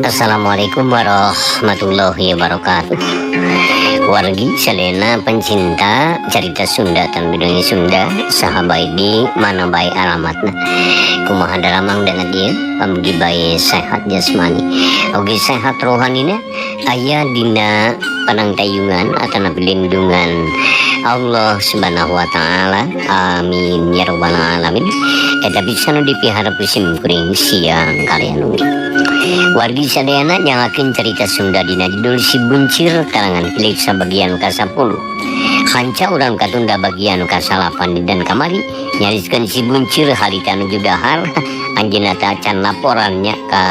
Assalamualaikum warahmatullahi wabarakatuh. Wargi sadayana pencinta cerita Sunda tan bidung Sunda saha bae di mana bae alamatna. Kumaha daramang dana dieu pamugi bae sehat jasmani oge sehat rohanina aya dina panangtayungan atanapi lindungan Allah Subhanahu wa taala. Amin ya rabbal alamin. Eta bisa nu dipiharep sim kuring siang kalian ugi. Wargi sadayana nyangakeun cerita Sunda dina judul Si Buncir karangan Philip sabagian ka-10. Hanca urang katunda bagian ka-8 dan kamari nyariskeun Si Buncir harita nuju dahar anjeunna teh acan laporannya ka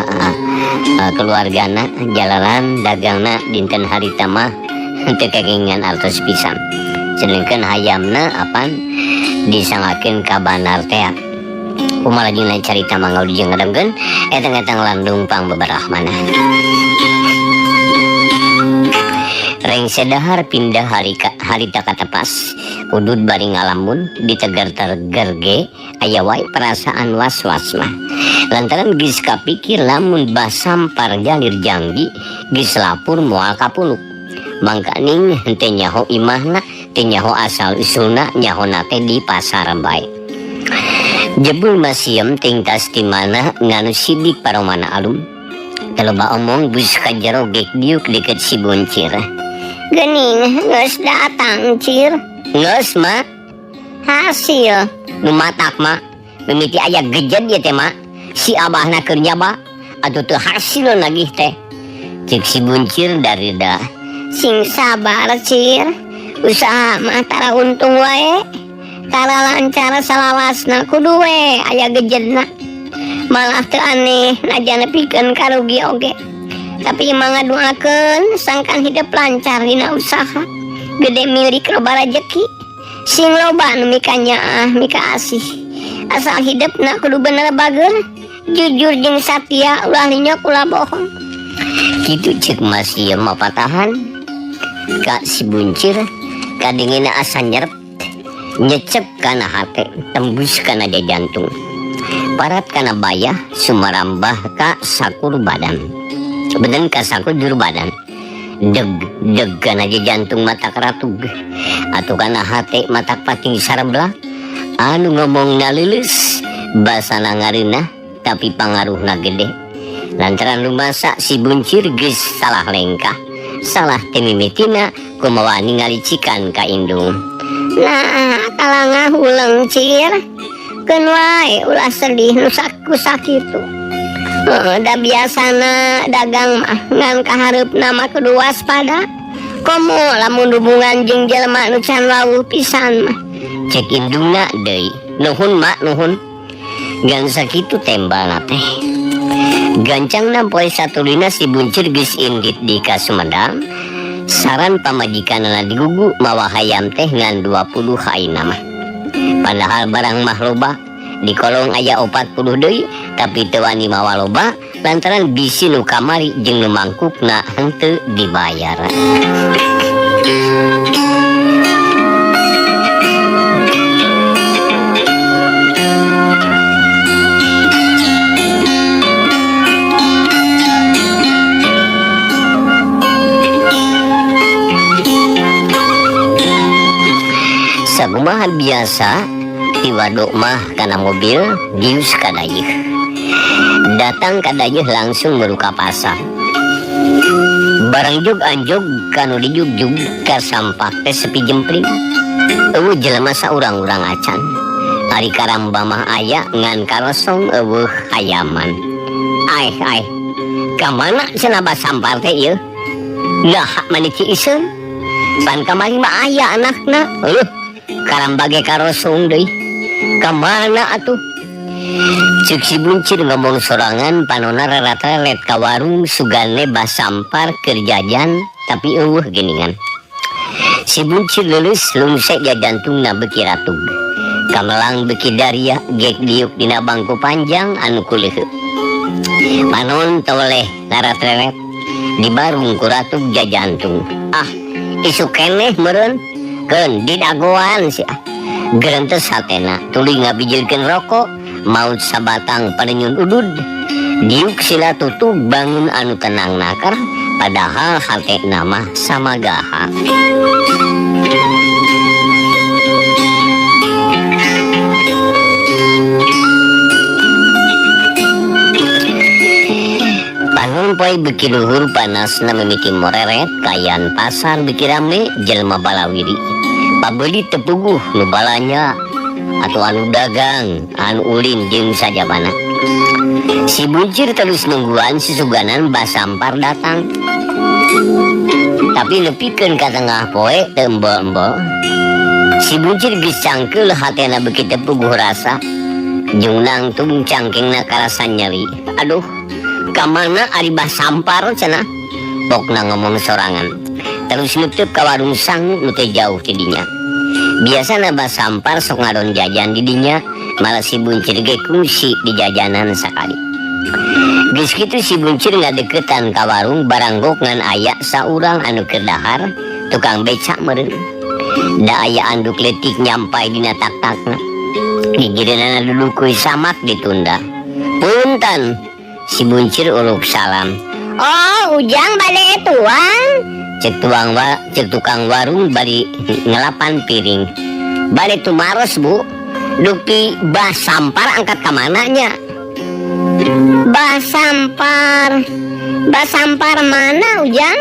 keluargana jalanan dagangna dinten harita mah teu kagengan artos pisan. Sedengkeun hayamna apan disangakeun ka bandar tea. Kumaha lajengna carita mangga dijieun ngadengkeun etang-etang landung pang beberapa mana. Rengse dahar pindah harita katepas udud bari ngalamun ditegar-tegar ge aya wae perasaan was-was mah. Lantaran geus kapikir lamun basampar jalir janggi geus lapur moal kapuluk. Mangkaning henteu nyaho imahna, teu nyaho asal usulna, nyahona teh di pasar bae. Jebul masiem tingtas di mana nganu sidik paromana alum. Teu loba omong geus kajero gek diuk deket si Buncir. Geuning geus datang cir. Geus mah hasil nu matak mah mimiti aya gejed ieu teh mah si abahna keur nyaba atuh teu hasil nagih teh. Cek si Buncir darida. Sing sabar cir, usaha mah tara untung wae. Tara lancar salawasna kudu we aya gejedna. Malah teu aneh najan pikeun karugi oge. Tapi mah ngaduakeun sangkan hidup lancar dina usaha. Gede milik loba rejeki. Sing loba nu mika nyaah mika asih. Asal hidupna kudu bener bager, jujur jeung satia ulah linyok ulah bohong. Kitu cek Mas ieu mah patahan ka si Buncir kadengena asa nyerep nyecep kana hate tembus kana jantung parat kana bayah sumarambah ka sakur badan beden ka sakur juru badan deg deg kana jantung mata keratug atuh kana hate mata pating sareblak anu ngomong naleuleus basana ngareunah tapi pangaruhna gede lantaran lumasa si Buncir geus salah lengkah salah temimitina kumaha ningali cikan ka indung. Nah, kalangah huleng cir. Keun wae ulah sedih nu saku sakitu. Heeh, da biasana dagang mah ngan kahareupna mah kudu waspada. Komo lamun hubungan jeung jelema nu can wawuh pisan mah. Cek indungna deui. Nuhun mak nuhun. Ngan sakitu tembalna teh. Gancangna poe satulina si Buncir geus indit di ka Sumedang. Saran pamajikanana digugu mawa hayam teh ngan 20 haina mah. Padahal barang mah loba, di kolong aya 40 deui, tapi teu wani mawa loba lantaran bisi nu kamari jeung nu mangkukna henteu dibayar. Sakumaha biasa tiwaduk mah kana mobil dius ka dayeuh. Datang ka dayeuh langsung meruka pasar. Barang jog anjog kanu dijugjug ka sampak teh sepi jempling. Eueuh jelema saurang-urang acan. Ari karamba mah aya ngan karosong eueuh hayaman. Aeh aeh. Ka mana cenah basampar teh ieu? Nah, mani ciiseun. Pan kamari mah aya anakna. Eueuh, karamba ge karosong deui. Ka mana atuh? Cek si Buncir ngomong sorangan panona reret-reret ka warung sugane basampar keur jajan tapi eueuh geuningan. Si Buncir leuleus lungsek jajantungna beuki ratug. Kamelang beuki daria gek diuk dina bangku panjang anu kuleuheuk. Panon toleh reret-reret di barung ku ratug jajantung. Ah, isuk keneh meureun keun didagoan sia. Gerentes hatena tuluy ngabijilkeun rokok maut sabatang panenyun udud. Diuk sila tutug bangun anu tenang nakar padahal hatena mah samagaha. Panon poe beuki luhur panasna mimiti moreret kaayaan pasar beuki rame jelema balawiri. Pabeuli teu puguh nu balanja atau anu dagang anu ulin jeung sajabana. Si buncir terus nungguan susuganan basampar datang. Tapi nepikeun ka tengah poe teu embel-embel. Si buncir geus cangkeul hatena beuki teu puguh rasa. Jeung nangtung cangkengna karasa nyeri. Aduh, ka mana ari basampar cenah? Pokna ngomong sorangan. Terus nutup ka warung sangu nu teu jauh ti dinya. Biasana basampar sok ngadon jajan di dinya, malah si buncir ge kungsi di jajanan sakali. Geus kitu si buncir ngadeukeutan ka warung baranggok ngan aya saurang anu keur dahar, tukang becak meureun. Da aya anduk leutik nyampai dina tak-takna. Gigireunana duduk samak ditunda. Punten, si buncir uluk salam. Oh, Ujang bade tuang. Cek tukang warung bari ngelapan piring. Bade tumaros, Bu. Dupi basampar angkat ka mana nya? Basampar. Basampar mana, Ujang?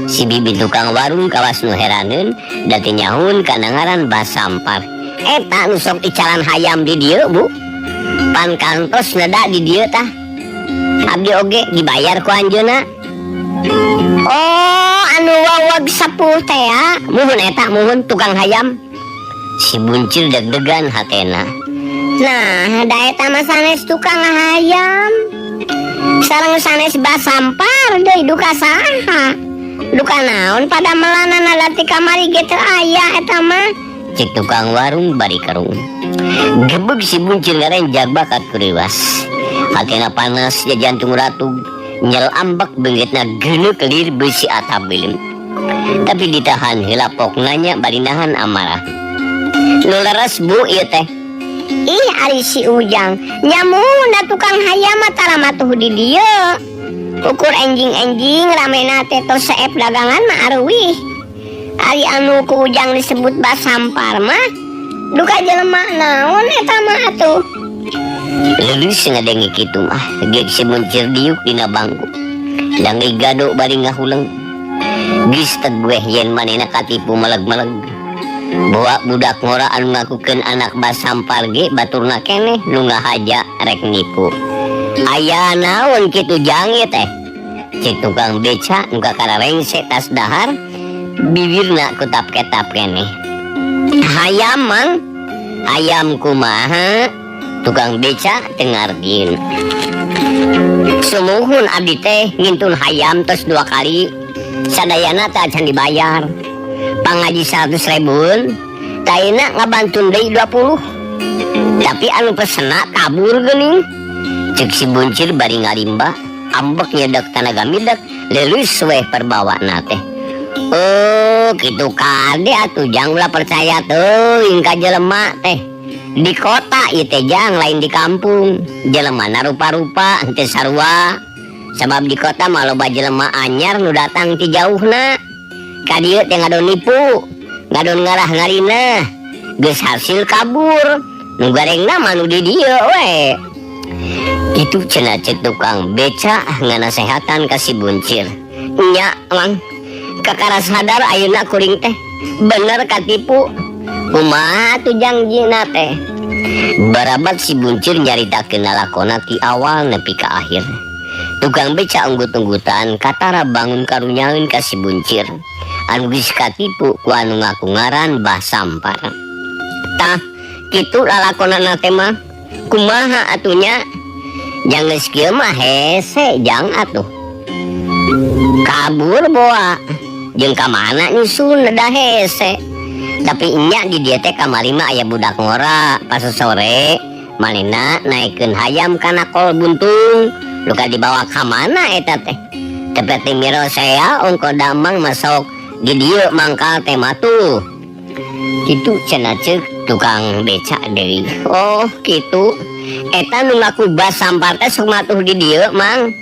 Si bibi tukang warung kawas nu heraneun da teu nyahueun kana ngaran basampar. Eta nu sok icalan hayam di dieu, Bu. Pan kantos neda di dieu tah. Abdi oge dibayar ku anjeunna. Oh, anu wawag sepuh teh ya. Muhun eta muhun tukang hayam. Si buncir deg-degan hatena. Nah, da eta mah sanes tukang hayam. Sareng sanes basampar deui duka saha. Duka naon pada melanana lati kamari ge teu aya eta mah. Cek tukang warung bari kerung. Gebeg si buncir ngarenjag bakat kuriwas. Hatena panas ya jantung ratug. Nyel ambek beungeutna geuneuk lir beusi atap beuleum. Tapi ditahan heula pokna nya bari nahan amarah. Nu leres Bu ieu teh. Ih, ari si Ujang nyamun da tukang hayam mah tara matuh di dieu. Ukur enjing-enjing ramena teh tos seep dagangan mah aruwih. Ari anu ku Ujang disebut basampar mah duka jelema naon eta mah atuh. Leuleus ngadenge kitu mah geus si buncir diuk dina bangku. Dangi gado bari ngahuleng. Geus tegueh yen manehna katipu meleg-meleg. Bawa budak ngora anu ngakukeun anak basampar ge baturna keneh nu ngahaja rek nipu. Aya naon kitu jang ieu teh? Cek tukang beca nu kakara rengse tas dahar bibirna kutap-ketap keneh. Hayam mang, hayam kumaha? Tukang beca teu ngartieun. Sumuhun abdi teh ngintun hayam tos 2 kali. Sadayana teh acan dibayar. Pangaji 100 ribuan, taina ngabantun deui 20. Tapi anu pesena kabur geuning. Cek si buncir bari ngalimba, ambek nyedek tanaga midek, leuleus weh perbawana teh. Oh, kitu kade atuh jang ulah percaya teuing ka jelema teh. Di kota ieu teh jang lain di kampung. Jelemana rupa-rupa henteu sarua. Sabab di kota mah loba jelema anyar nu datang ti jauhna. Ka dieu teh ngadon nipu, ngadon ngarah ngarina. Geus hasil kabur. Nu garengna mah nu di dieu we. Itu cenah cek tukang beca nganasehatan ka si buncir. Nya, Mang. Kakara sadar ayeuna kuring teh bener katipu. Kumaha tuh jang jina teh? Barabat si buncir nyaritakeun lalakona ti awal nepi ka akhir. Tukang beca unggut-unggutan katara bangun karunyaeun ka si buncir. Anu geus katipu ku anu ngaku ngaran Basampar. Tah, kitu lalakonana teh mah. Kumaha atunya? Jang geus kieu mah hese jang atuh. Kabur boa. Jeung ka mana nyusun da hese. Tapi nya di dieu teh kamari mah aya budak ngora pas sore manehna naikeun hayam kana kol buntung. Luka dibawa ka mana eta teh? Tepet miro saya ongko damang masuk di dieu mangkal teh matuh. Kitu cenah ceuk tukang becak deui. Oh, kitu. Eta nu ngaku Basampar teh sok matuh di dieu, Mang.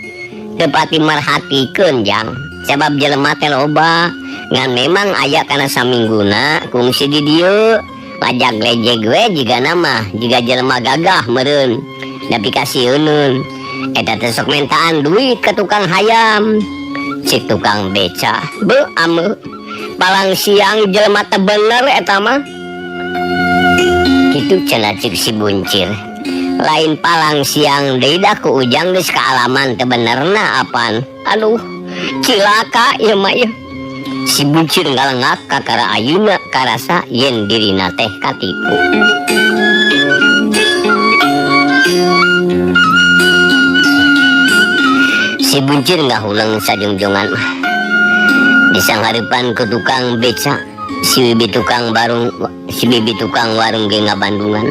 Teu pati merhatikeun, Jang. Sabab jelema teh loba. Ngan memang aya kana samingguna kungsi di dieu. Lajag lejeg we jigana mah, jiga jelema gagah meureun. Tapi kasieun. Eta teh sok mentaan duit ke tukang hayam. Si tukang beca, beuh ameuh. Palang siang jelema teh bener eta mah. Kitu cenah cik si buncir. Lain palang siang deui dah ku Ujang geus kaalaman teu benerna apan. Aduh, cilaka ieu mah ieu. Si buncir ngalengak kakara ayeuna karasa yen dirina teh katipu. Si buncir ngahuleng sajungjongan mah. Disanghareupan ku tukang beca, si bibi tukang barung, si bibi tukang warung ge ngabandungan.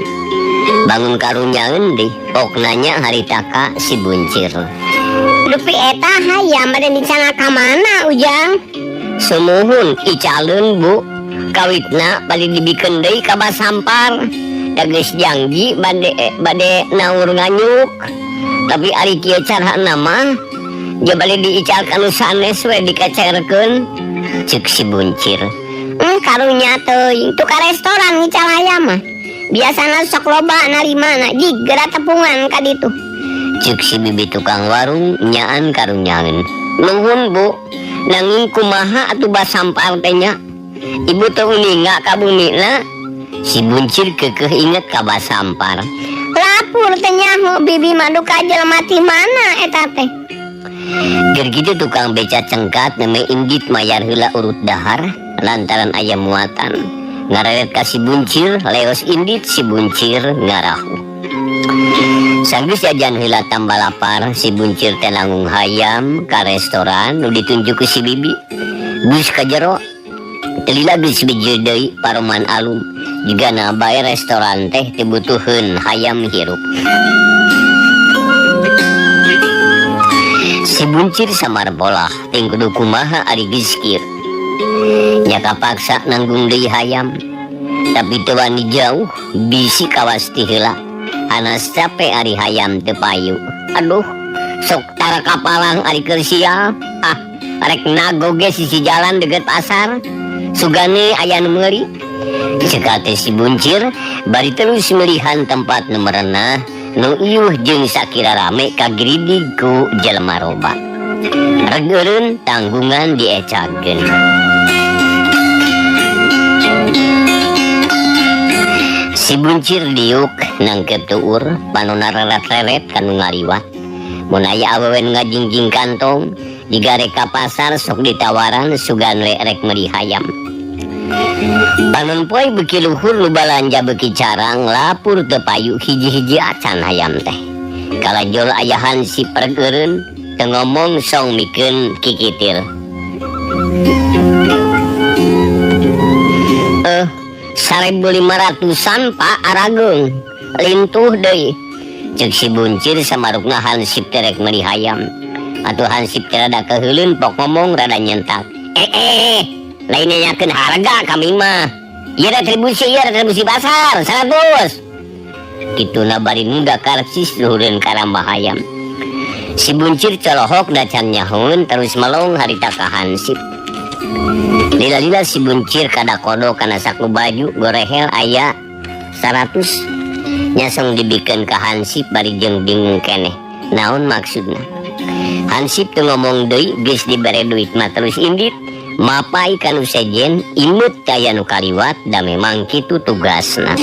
Bangun karunyaeun deui, pok nanya harita ka si buncir. Dupi eta hayam bade dicana ka mana, Ujang? Sumuhun icaleun, Bu. Kawitna bade dibikeun deui ka Basampar. Da geus janji bade naur nganyuk. Tapi ari kieu carana mah dia bade diical ka nu sanes we dikacerkeun. Ceuk si buncir. Karunya teuing tu ka restoran ngical hayam mah. Biasana sok loba narimana jig geura tepungan ka ditu. Ceuk si bibi tukang warung nyaan karunyaeun. Nuhun, Bu. Nanging kumaha atuh Basampar teh nya? Ibu teu uninga ka bumina. Si buncir keukeuh inget ka Basampar. Lapur teh nyaho bibi mah duka jelema ti mana eta teh. Keur kitu tukang beca cengkat nembe indit mayar heula urut dahar lantaran aya muatan. Ngareret ka si buncir, leos indit si buncir ngarahu. Sanggeus jajan heula tambah lapar, si buncir teh langung hayam ka restoran nu ditunjuk ku si bibi. Geus ka jero, teu lila geus bijil deui paroman alum. Jigana bae restoran teh teu butuheun hayam hirup. Si buncir samar bolah ting kudu kumaha ari geus kieu. Nya kapaksa nanggung deui hayam. Tapi teu wani jauh, bisi kawas ti heula. Hanas capek ari hayam teu payu. Aduh, sok tara kapalang ari keur sial. Ah, rek nago ge sisi jalan deukeut pasar. Sugane aya nu meuli. Ceuk teh si buncir bari terus melihan tempat nu merenah, nu iuh jeung sakira rame kagridig ku jelema loba. Regeureun tanggungan diecakeun. Si buncir diuk nangkep tuur, panona reret-reret kanu ngaliwat. Mun aya awewe nu ngajingjing kantong, digare ka pasar sok ditawaran sugan we rek meuli hayam. Panon poe beuki luhur nu balanja beuki carang, lapur teu payu hiji-hiji acan hayam teh. Kalajur ayahan si pergeureun teu ngomong song mikeun kikitil. 1.500-an Pak Arageung, lintuh deui. Ceuk si buncir samarukna hansip teh rek meuli hayam. Atuh hansip teh rada keuheuleun pok ngomong rada nyentak. Lain nanyakeun harga kami mah. Ieu retribusi, ieu retribusi pasar 100. Kituna bari nunda karcis luhureun karamba hayam. Si buncir colohok da can nyahoeun terus melong harita ka hansip. Lila-lila si buncir kada kodo kana saku baju gorehel aya 100. Nyasong dibikeun ka hansip bari jeung bingung keneh. Naon maksudna? Hansip teu ngomong deui geus dibere duit mah terus indit. Mapai kanu sejen imut kaya nu kaliwat da memang kitu tugasna.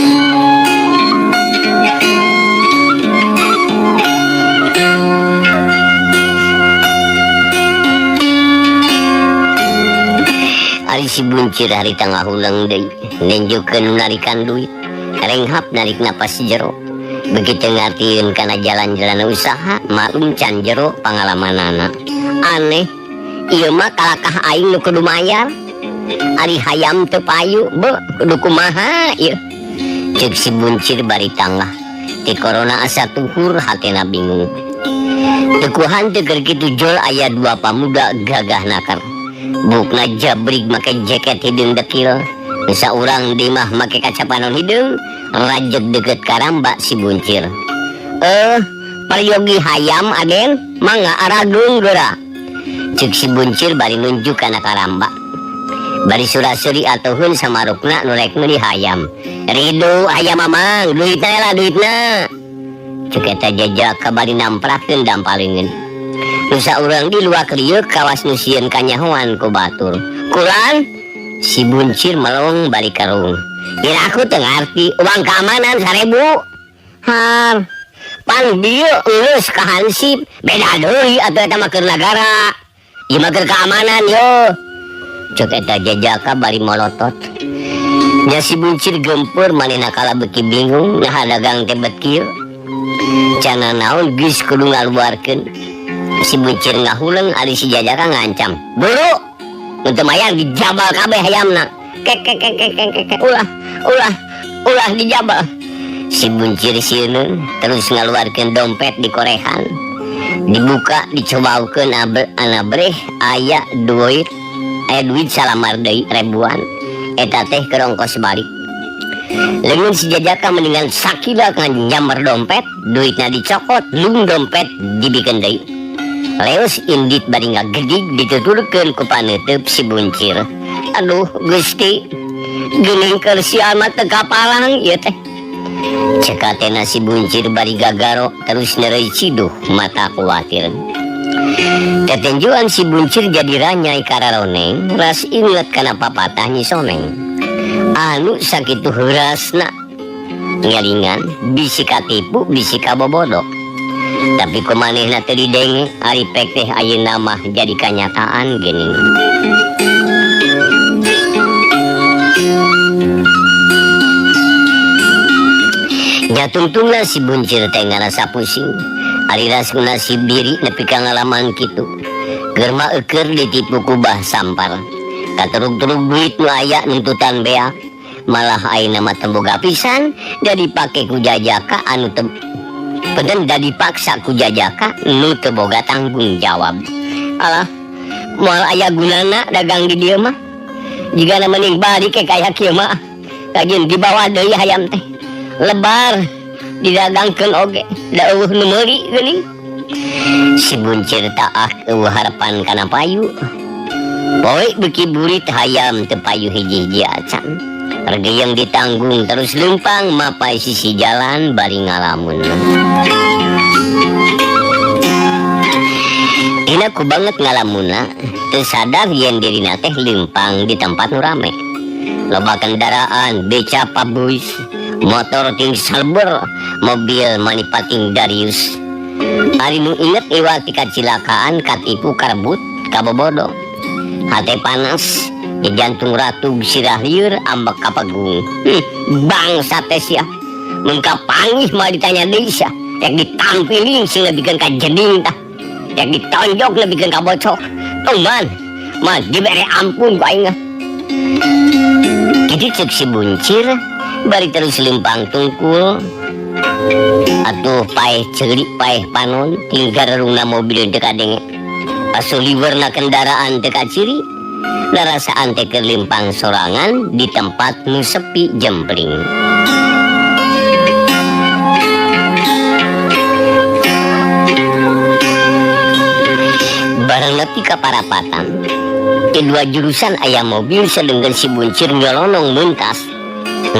Ari si buncir harita ngahuleng deui, nunjukkeun nu narikan duit. Renghap narik napas jero. Begitu ngartieun kana jalan-jalan usaha, maklum can jero pangalamanana. Aneh, ieu mah kalakah aing nu kudu mayar. Ari hayam teu payu, beuh, kudu kumaha ieu. Ceuk si buncir bari tangah. Ti corona asa tuhur hatena bingung. Tekuhan teu keur kitu jol aya dua pamuda gagah nakar. Bukna jabrig make jaket hideung dekil. Saurang di mah make kaca panon hideung, rajeg deukeut karamba si buncir. Peryogi hayam Aden, mangga arageung geura. Ceuk si buncir bari nunjuk kana karamba. Bari sura-suri atuhun samarukna nu rek meuli hayam. Ridu hayam Mamang, duitna lah duitna. Ceuk eta jajaka bari namprakeun dampaleungeun. Nu saurang di luak lieu kawas nu sieun kanyahoan ku batur. Kulan si buncir melong bari karung. Kira aku teu ngarti, uang keamanan 1000. Har, pan dieu geus ka hansip, beda deui atuh eta mah keur nagara. Ieu mah keur keamanan yo. Ceuk eta jajaka bari molotot. Nya si buncir gempur manehna kala beuki bingung naha dagang teh bet kieu. Cana naon geus kudu ngaluarkeun. Si buncir ngahuleng ari si jajaka ngancam. Buru, mun teu mayar dijabal kabeh hayamna. Kek kek kek kek kek kek, ulah ulah ulah dijabal. Si buncir sieun terus ngaluarkeun dompet di korehan. Dibuka dicobaukeun anabreh aya duit, aya duit salamar deui ribuan. Eta teh kerongkos balik. Leungeun si jajaka mendingan sakila nganyamber dompet, duitna dicokot, lung dompet dibikeun deui. Leus indit bari ngagedig dituturkeun ku paneuteub si buncir. Aduh Gusti, geuning keur sial mah teu kapalang ieu teh. Ceuk hatena si buncir bari gagaro terus neureuy ciduh mata kuatir. Tetenjuan si buncir jadi ranyai kararoneng, ras inget kana papatah Nyi Soneng. Anu sakitu heurasna ngelingan bisi katipu bisi kabobodo. Tapi kumanehna teu didenge, ari pek teh ayeuna mah jadi kanyataan geuning. Nya tungtungna si buncir teh ngarasa pusing. Ari ras ku nasib diri nepi ka ngalaman kitu. Keur mah eukeun ditipu ku bah sampar. Katurug-turug duit nu aya nuntutan beak. Malah ayeuna mah teu boga pisan, da dipake ku jajaka anu teu peden da dipaksa ku jajaka nu teu boga tanggung jawab. Alah, moal aya gunana dagang di dieu mah. Jigana mending balik ke kaya kieu mah. Kajin dibawa deui hayam teh. Lebar didagangkeun oge, da eueuh nu meuli geuning. Si buncir taah eueuh harapan kana payu. Poe beuki burit hayam teu payu hiji-hiji acan. Regeyeng ditanggung terus leumpang mapai sisi jalan bari ngalamun. Dina ku banget ngalamuna, teu sadar yen dirina teh leumpang di tempat nu rame. Loba kendaraan, beca pabuis, motor ting salber, mobil manipating Darius. Ari nu inget iwal ti kacilakaan katipu karebut kabobodo. Hate panas, di jantung ratug sirah lieur ambek kapegung. Bangsa teh sia. Mun kapanggih mah ditanya deui sia. Rek ditampiling sing lebikeun ka jeding tah. Rek ditonjok lebikeun ka bocok. Tuman, mah dibere ampun ku aing. Kitu ceuk si buncir bari terus lempang tungkul. Atuh paeh ceuli paeh panon tinggal rerungna mobil teu kadenge. Asuh liweurna kendaraan teu kaciri. Narasaan teh keur lempang sorangan di tempat nu sepi jempling. Bareng nepi ka parapatan, di dua jurusan aya mobil sedengkeun si buncir nyolonong mentas.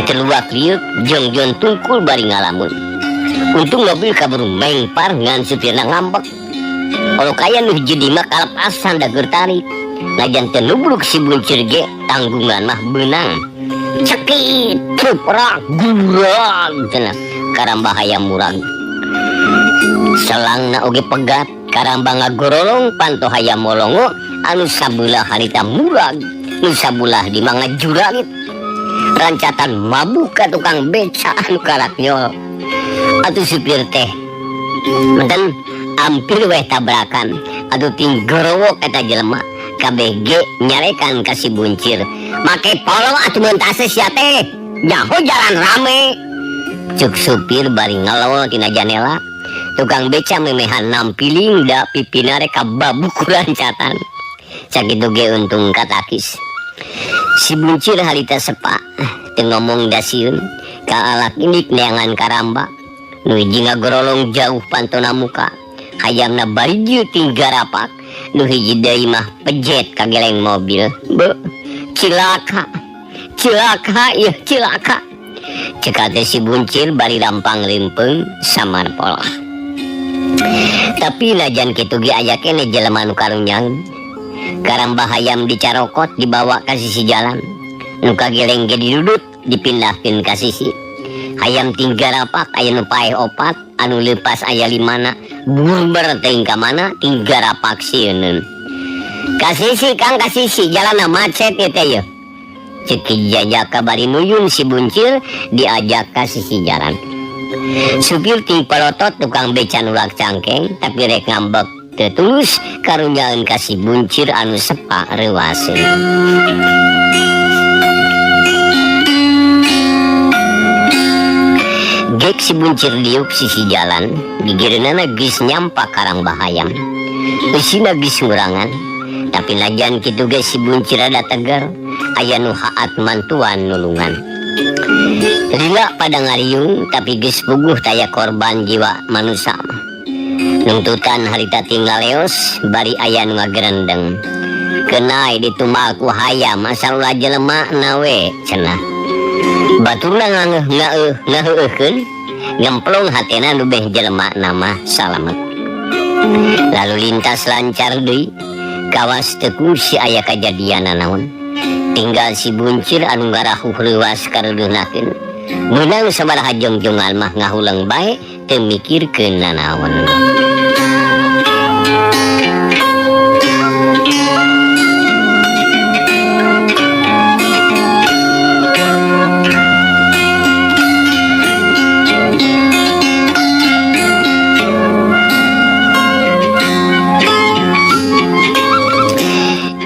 Teu luak liuk jongjon tungkul bari ngalamun. Untung mobil kaburu mengpar ngan supirna ngambek. Kalau kaya nu hiji di mah kalepasan da keur tarik. Najan teu nubruk si buncir ge tanggungan mah beunang. Cekit truprak gurang cenah karamba hayam murag. Selangna oge pegat karamba ngagorolong panto hayam molongo anu sabelah harita murag nu sabelah di mah ngajurangit. Rancatan mabuk ka tukang beca anu karak nyol. Atuh supir teh menten ampir weh tabrakan. Atuh ting gorowok eta jelema. KBG nyarekan ka si buncir. Make polo atuh mentase sia teh. Nyaho jalan rame. Cuk supir bari ngelol tina janela. Tukang beca memehan nampiling da pipina rek kababuk rancatan. Sakitu ge untung katakis. Si buncir harita sepa teu ngomong da sieun. Ka alak indik neangan karamba. Nu hiji ngagorolong jauh pantona muka. Hayamna bariju ting garapak. Nu hiji deui mah pejet ka geleng mobil. Beuh, cilaka. Cilaka ieu cilaka. Cek teh si buncir bari rampang rimpeung samar polah. Tapi najan kitu ge aya keneh jelema nu karunyaeun. Karamba hayam dicarokot dibawa ka sisi jalan. Nu kageleng ge didudut dipindahkeun ka sisi. Hayam ting garapak aya nu paeh opat, anu leupas aya limana. Burber teuing ka mana ting garapak sieuneun. Ka sisi Kang, ka sisi jalanna macet ieu teh yeuh. Cek Ki Jajaka bari nuyun si buncir diajak ka sisi jalan. Supir ting palotot tukang beca nulak cangkeng tapi rek ngambek teu tulus karunyaeun ka si buncir anu sepa reuaseun. Gek si buncir diuk sisi jalan, gigireunana geus nyampa karang bahayam. Eusina geus ngurangan, tapi najan kitu ge si buncir rada tegar, aya nu haat mantuan nulungan. Lila pada ngariung tapi geus puguh taya korban jiwa manusa mah. Nungtutan harita tinggal leos bari aya nu ngagerendeng. Kenai ditumbal ku hayam asal ulah jelema na we cenah. Baturna ngangeuh ngaeuh ngaheueuhkeun ngemplong hatena nu beh jelema na mah salamet. Lalu lintas lancar deui kawas teu kungsi aya kajadian nanaon. Tinggal si buncir anu ngarahuh leuwas kareuduhnakeun. Meunang sabaraha jongjongan mah ngahuleng bae teu mikirkeun nanaon.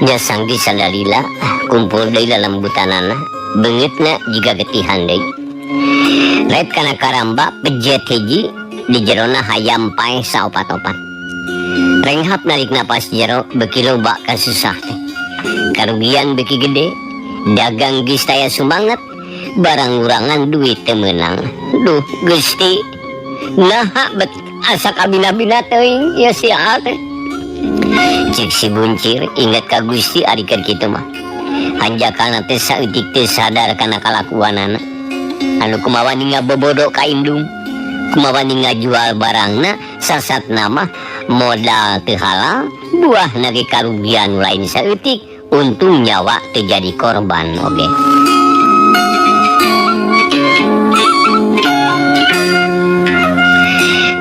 Nya sanggeus sadalila kumpul deui lalembutanana beungeutna jiga getihan deui. Rep kana karamba pejet hiji di jerona hayam paeh saopat-opat. Renghap narik napas jero beuki loba kasusah teh. Karugian beuki gede, dagang geus taya sumanget, barang ngurangan duit teu meunang. Duh Gusti, naha bet asa kabina-bina teuing ieu sial teh. Cek si buncir inget ka Gusti ari keur kitu mah. Hanjakana teh saeutik teu sadar kana kalakuanana. Anu kumaha wani ngabobodo ka indung, kumaha wani ngajual barangna sasatna mah modal teu halal, buahna ge karugian lain saeutik, untung nyawa teu jadi korban oge.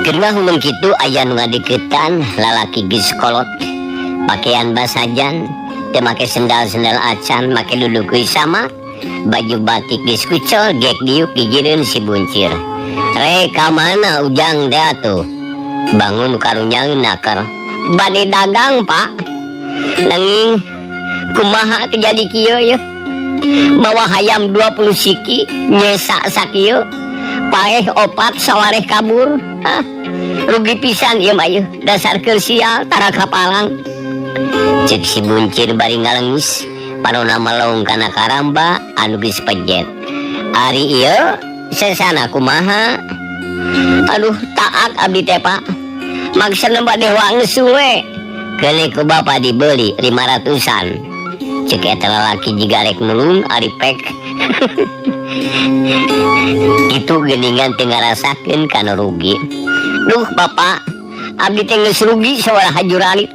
Keur ngahuleng kitu aya nu ngadeukeutan lalaki geus kolot, pakaian basajan, teu make sendal-sendal acan, make duduk sama, baju batik geus kucol, gek diuk gigireun si buncir. Rek ka mana ujang teh atuh? Bangun karunyaeun naker. Bade dagang, Pak. Nanging kumaha teh jadi kieu yeuh? Mawa hayam 20 siki nyesa sakieu. Paeh opat sawareh kabur. Hah? Rugi pisan ieu mah yeuh. Dasar keur sial tara kapalang. Cek si buncir bari ngalengis, panona melong kana karamba anu geus pejet. Ari ieu sesana kumaha? Aduh, taat abdi teh, Pak. Maksudna bade wangsul we. Keun ku bapa dibeli 500-an. Cek eta lalaki jiga rek nulung ari pek. Itu geuningan teu ngarasakeun kana rugi. Duh, Bapak, abdi teh geus rugi sabaraha juralit.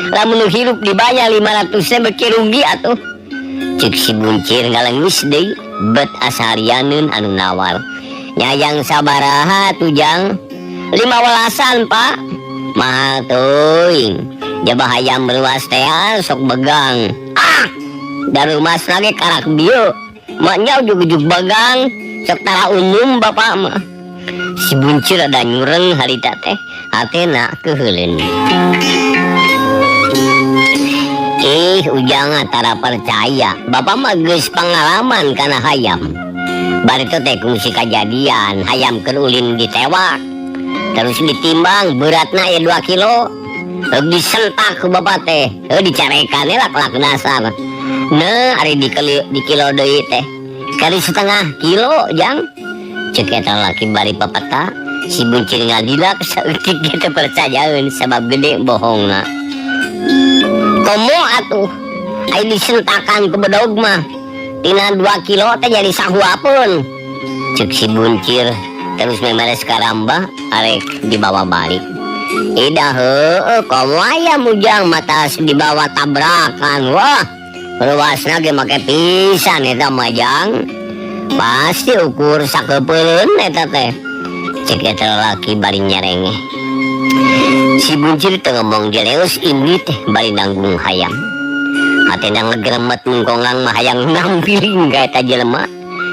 Lamun nu hirup dibayar 500 teh beuki rugi atuh. Cek si buncir ngalengis deui bet asarianeun anu nawar. Nyayang sabaraha tujang? 5 welasan, Pak. Mahal teuing. Jaba hayam meluas teh sok begang. Ah! Darumas lagi karak bieu. Maknya ujug-ujug begang, sok tara umum bapak mah. Si buncir ada nyureng harita teh, hatena keuheuleun. Ujang tara percaya. Bapak mah geus pengalaman kana hayam. Bari teh kungsi kajadian, hayam keur ulin ditewak. Terus ditimbang beratna ya 2 kilo. Disentak ku bapak teh. Dicarekan lak-lak dasar. Nah, ari di kilo deui teh. Kali setengah kilo, Jang. Cek eta laki bari papata, Si buncir ngadilak saeutik ge teu percayaeun sabab gede bohongna. Komo atuh ai disentakan ku bedog mah tina 2 kilo teh jadi sahuapeun. Ceuk si buncir terus memeres karamba arek dibawa balik. Ida heueuh komo aya mujang matas dibawa tabrakan. Wah, ruasna ge make pisan eta mah jang. Pasti ukur sakeupeun eta teh. Cek eta lalaki bari nyerengeh. Si buncir teu ngomong jeleus indit bari nanggung hayam. Hatena ngegeremet mungkongang mah hayang nampiling ka eta jelema.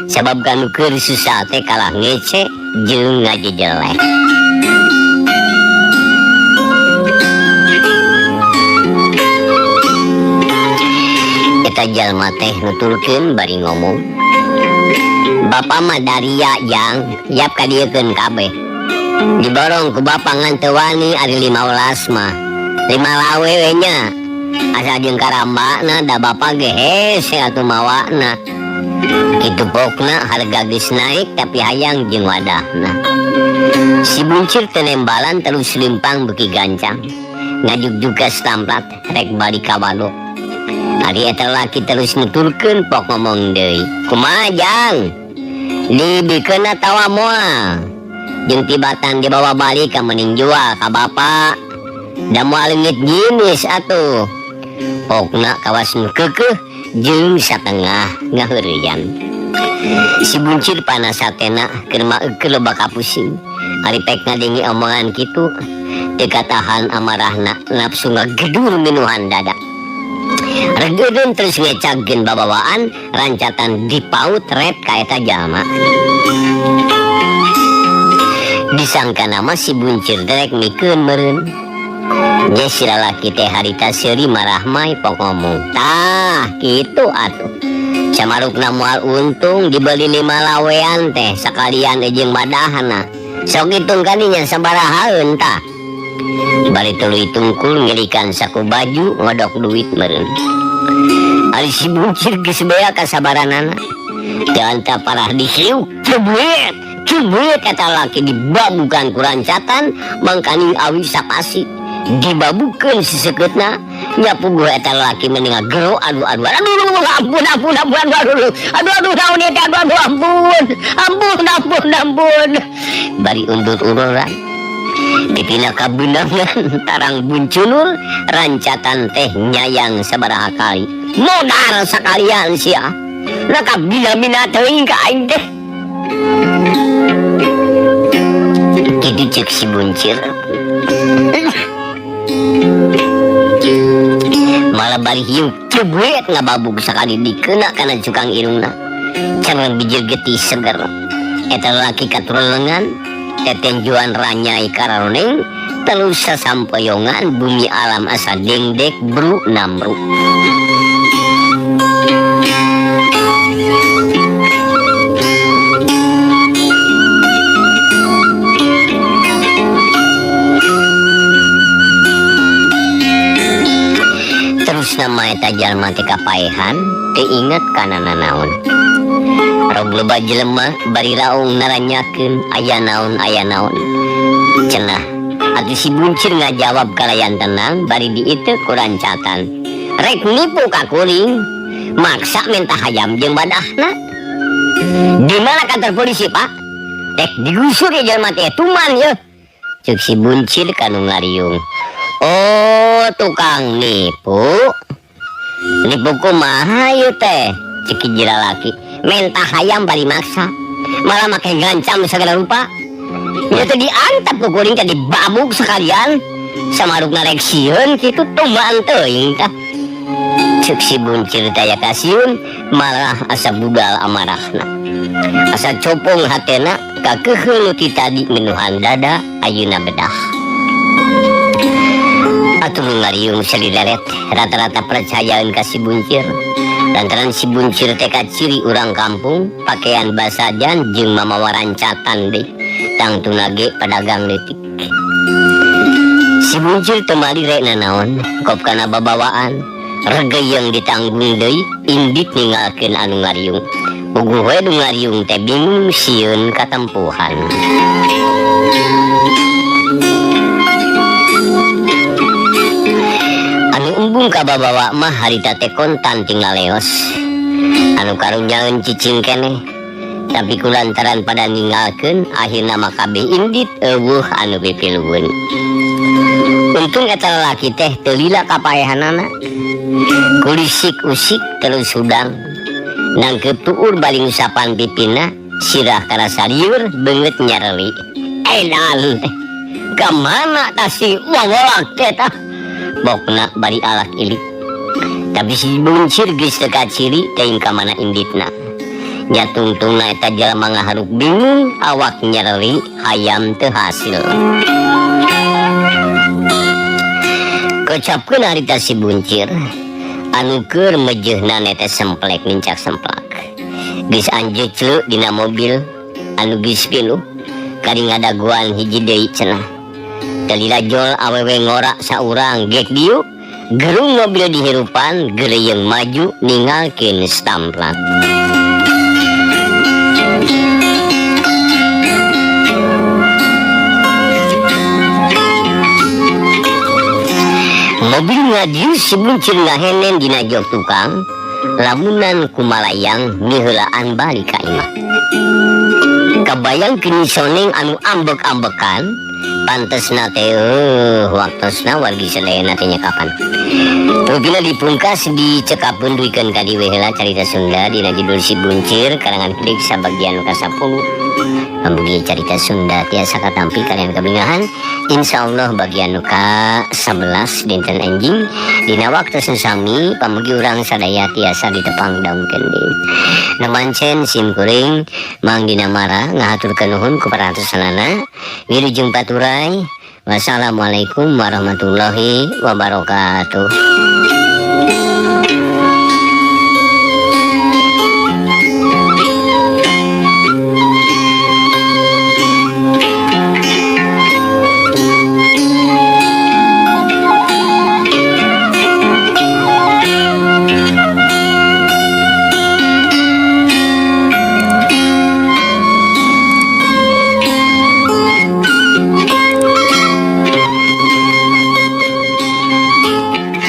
Sabab kanu keur susah teh kalah ngece jeung ngajejelek. Eta jalma teh nuturkeun bari ngomong. Bapa mah daria jang, yap kadieukeun kabeh. Diborong ku bapa ngan teu wani ari 15 mah. 5 lawe we nya. Asa jeung karambana da bapa ge hese atuh mawana. Kitu pokna harga geus naik tapi hayang jeung wadahna. Si buncir teu nembalan terus lempang beuki gancang. Ngajugjug ka stamplat rek balik ka wadok. Ari eta laki terus nuturkeun pok ngomong deui. Kumaha jang? Dibikeun atawa moal? Jeung tibatan dibawa balik ka mending jual ka bapa. Da moal leungit jinis atuh. Pokna kawas nu keukeuh jeung satengah ngaheureuyan. Si buncir panas hatena keur maeukeun loba kapusing. Ari pek ngadenge omongan kitu teu katahan amarahna nafsu ngagedur minuhan dada. Regedeun terus ngecagkeun babawaan rancatan dipaut rep ka eta jalma. Disangka nama si buncir derek mikeun meureun. Nya si lalaki teh harita seuri marah mai pok ngomong. Tah kitu atuh. Samarukna moal untung dibeli 5 lawean teh sakalian jeung madahna. Sok hitung kadinya sabarahaeun tah. Bari tuluy tungkul ngirikan saku baju ngodok duit meureun. Ari si buncir geus bea kasabaranana. Teu anta parah disiuk cebuet. Cebuet eta laki dibabukan ku rancatan mangkaning awi sapasi. Dibabukeun sisekeutna nya puguh eta laki mending ngagero aduh aduh aduh aduh ampun ampun ampun aduh aduh aduh aduh naon ieu teh aduh aduh ampun ampun ampun ampun bari undur-unduran dipina kabeunangan tarang buncunur rancatan teh nyayang sabaraha kali modar sakalian sia na kabina-bina teuing ka aing teh kitu ceuk si buncir. Malah bari hiu cebuet ngababug sakali dikeuna kana cukang irungna. Cenah bijil getih seger. Eta lalaki katurelengan tetenjuan ranyai kararoneng terus sasampoyongan bumi alam asa dengdek bru namru. Terus nama eta jalma teh kapaehan teu inget kana nanaon. Rog loba jelema bari raung naranyakeun aya naon aya naon. Cenah atuh si buncir ngajawab kalayan tenang bari diiteu ku rancatan. Rek nipu ka kuring, maksa minta hayam jeung badahna. Di mana kantor polisi, Pak? Rek digusur ya jelema teh tuman ye. Ceuk si buncir kanu ngariung. Oh, tukang nipu. Nipu kumaha ieu teh? Ceuk hiji lalaki. Mentah hayam bari maksa. Malah make ngancam segala rupa. Ieu teh diantap ku kuring teh dibabuk sekalian. Samarukna rek sieun kitu tuman teuing tah. Ceuk si buncir teh aya kasieun malah asa budal amarahna. Asa copong hatena kakeuheul nu ti tadi minuhan dada ayeuna bedah. Atuh nu ngariung salileret rata-rata percayaan ka si buncir. Lantaran si buncir teh kaciri urang kampung, pakaian basajan jeung mamawa rancatan deui. Tangtuna ge pedagang leutik. Si buncir teu malire nanaon, kop kana babawaan, regeyeng ditanggung deui, indit ninggalkeun anu ngariung. Puguh we nu ngariung teh bingung sieun katempuhan. Anu embung kababawa mah harita teh kontan ting laleos. Anu karunyaeun cicing keneh. Tapi kulantaran pada ninggalkeun akhirna mah kabeh indit eueuh anu pipilueun. Untung eta lalaki teh teu lila kapaehanana. Kulisik usik terus hudang. Nangkeup tuur bari ngusapan pipina, sirah karasa lieur beungeut nyareri. Edan teh. Ka mana tah si wawolak teh tah? Bokna bari alak ilik. Tapi si buncir geus teu kaciri teuing ka mana inditna. Nya tungtungna eta jalma ngaharuk bingung, awak nyareri, hayam teu hasil. Kocapkeun harita si buncir, anu keur mejeuhna teh semplek nincak semplak. Geus anjeucleu dina mobil anu geus pinuh, kari ngadagoan hiji deui cenah. Teu lila jol awewe ngora saurang gek diuk, gerung mobil dihirupan, gereyeng maju ninggalkeun stamplak. Mobil ngadius si buncir ngahenen dina jok tukang, lamunan kumalayang ngiheulaan balik ka imah. Kabayang kini soneng anu ambek-ambekan, pantesna teh waktosna wargi sadayana teh nya kapan. Rupina dipungkas dicekapkeun duikeun ka dieu heula carita Sunda dina judul Si Buncir karangan Klik sabagian ka-10. Pamugi carita Sunda tiasa katampi kalian kabingahan. Insyaallah bagian nu ka-11 dinten enjing dina waktu sami pamugi urang sadaya tiasa ditepang daungkeun deui. Namancen sim kuring Mang Dina Mara ngahaturkeun nuhun ku parantosanana. Wilujeng paturay. Wassalamualaikum warahmatullahi wabarakatuh.